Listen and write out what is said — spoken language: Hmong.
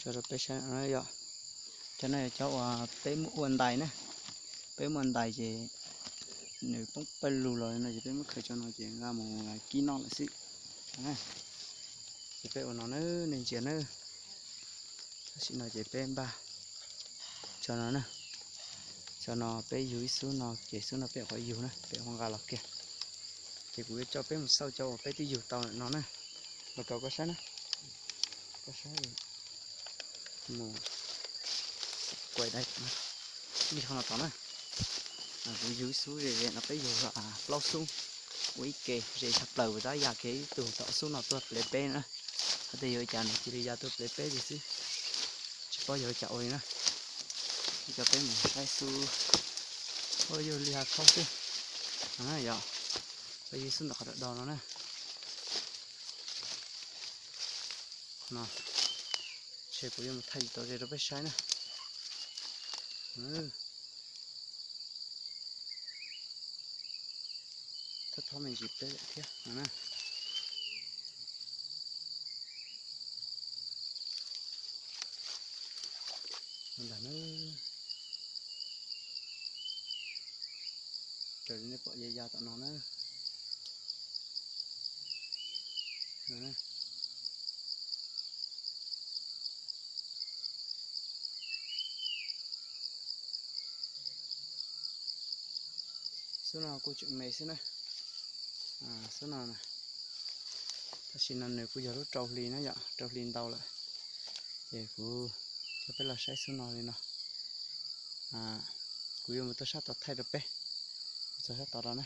Tso rau peb saib no yom. Cov no yog cov uas peb muab ua ntais na. Peb muab ua ntais ces nws poob pawg lug los no ces peb muab khaws tso no ces nqa mus kib noj lawm xwb. Ces peb ua no na, nej ntsia na. Tam sim no ces peb npaj tso no na. Tso no peb yug ib xub no ces xub no peb qhov yug na, peb qhov nqa los kiag. Ces kuv yuav coj peb mus xauj cov uas peb twb yug tau lawm no na. Los rau koj saib na. Koj saib, mus quay dai li qhov no tod na. Kuv yug ib xub ze ze no, peb yug plaub xub ua ib ke ze tshaj plaws, tab yam kiag ib tug tom xub no tuaj plev peb na. Hais tias yog ua cas nws cia li ya tuaj plev peb li xwb, tsis paub yog ua cas ua li na. Coj peb mus saib xub. Ua yug li hav khaub xwb. Yog, yug xub ntawm qhov do no na. No, ces kuv yuav mus thaij tsis tau ze rau peb saib na. Thawj thawj me ntsis peb lawm thiab no na. Ntag na. Raws li nej pom ya ya tom no na. Xub no kuj tseem me xwb na. Xub no, tam sim no nws kuj yog lub rau hli na yom, rau hli ntau lawm. Ces kuv coj peb los saib xub no li no. Kuv yuav mus tuaj sab tod thaij rau peb, txog sab tod rau na.